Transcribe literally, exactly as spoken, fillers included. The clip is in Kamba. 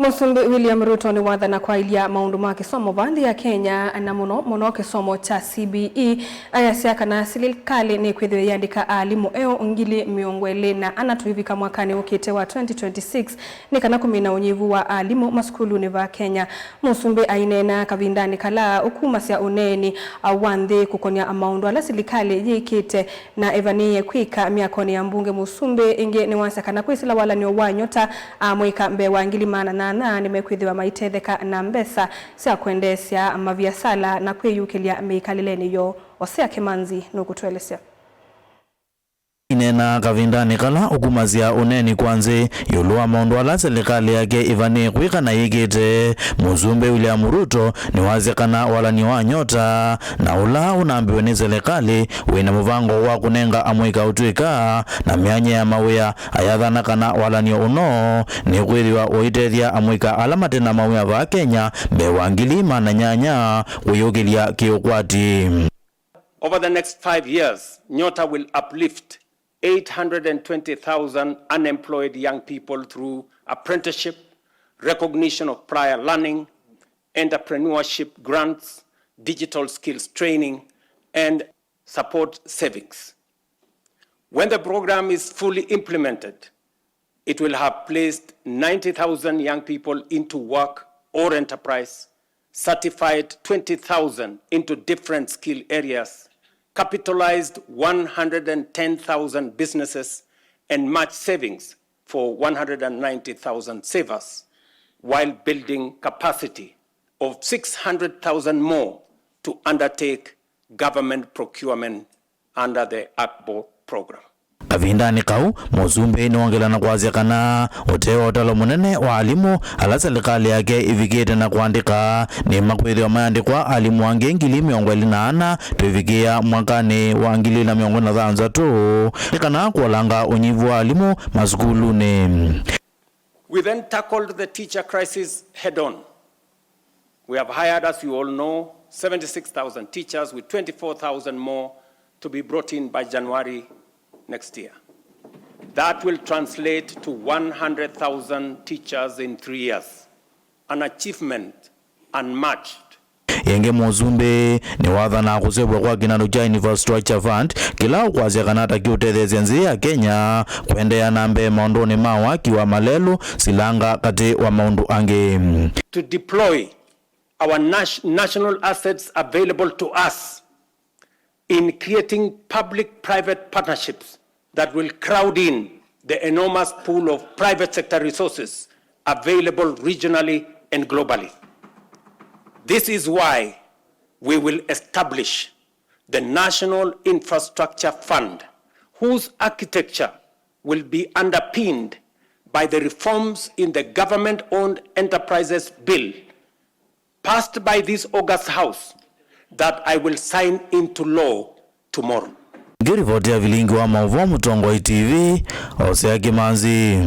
Mũsumbĩ William Ruto nĩwathana kwaĩlya maũndũ ma kĩsomo va nthĩ ya Kenya, na mũno mũno kĩsomo kya C B E, ayasya kana silikalĩ nĩkwĩthĩwa yĩandĩka alimũ eũ ngili mĩongo ĩlĩ na ana tũivika mwakanĩ ũkĩte wa twenty twenty-six, nĩ kana kũmina ũnyivu wa alimũ masukulunĩ va Kenya. Mũsumbĩ aineena kavindanĩ kala ũkumasya ũneeni wa nthĩ kũkonya maũndũ ala silikalĩ yĩkĩte na ĩvanĩĩe kwĩka myakonĩ ya mbunge. Mũsumbĩ ĩngĩ nĩwasya kana kwĩsĩla walany'o wa nyota amũika mbee wa ngili maana nyanya nĩmekwĩthĩwa maitetheka na mbesa sya kwendeesya maviasala na kwĩyũkĩlya mĩkalĩlenĩ yoo. Osea Kĩmanzi nũkũtũelesya. Ineenaa kavindanĩ kala ũkumasya ũneeni kwa nzĩ ĩũlũ wa maũndũ ala silikalĩ yake ĩvanĩĩe kwĩka na yĩkĩte, Mũsumbĩ William Ruto nĩwasya kana walany'o wa nyota na ũla ũnambĩwe nĩ silikalĩ wĩ na mũvango wa kũnenga amũika ũtw'ĩka na myanya ya mawĩa, ayathana kana walany'o ũno nĩkwĩthĩwa ũitethya amũika ala mate na mawĩa vaa Kenya mbee wa ngili maana nyanya kwĩyũkĩlya kĩũkwati. Over the next five years, Nyota will uplift eight hundred and twenty thousand unemployed young people through apprenticeship, recognition of prior learning, entrepreneurship grants, digital skills training, and support savings. When the program is fully implemented, it will have placed ninety thousand young people into work or enterprise, certified twenty thousand into different skill areas, capitalized one hundred and ten thousand businesses, and matched savings for one hundred and ninety thousand savers, while building capacity of six hundred thousand more to undertake government procurement under the ACBO program. Kavindanĩ kau, Mũsumbĩ nĩwongela na kwasya kana ũtee wa ũtalo mũnene wa alimũ ala silikalĩ yake ĩvikĩte na kũandĩka nĩmakwĩthĩwa mayandĩkwa alimũ angĩ ngili mĩongo ĩlĩ na ana tũivikĩĩa mwakanĩ wa ngili na mĩongo ĩlĩ na thanthatũ, nĩ kana kũolanga ũnyivu wa alimũ masukulunĩ. We then tackled the teacher crisis head-on. We have hired, as you all know, seventy-six thousand teachers, with twenty-four thousand more to be brought in by January next year. That will translate to one hundred thousand teachers in three years, an achievement unmatched. Ĩngĩ Mũsumbĩ nĩwathanaa kũseũvw'a kwa kĩnandũ kya Infrastructure Fund, kĩla ũkwasya kana ta kĩũtetheesya nzĩ ya Kenya kũendeea na mbee maũndũnĩ ma waki wa malelũ, silanga katĩ wa maũndũ angĩ. To deploy our nas-, national assets available to us in creating public-private partnerships that will crowd in the enormous pool of private sector resources available regionally and globally. This is why we will establish the National Infrastructure Fund, whose architecture will be underpinned by the reforms in the Government-Owned Enterprises Bill passed by this august House that I will sign into law tomorrow. Ngĩrivoti ya vilingi wa maũvoo Mũtongoi T V, Osea Kĩmanzi.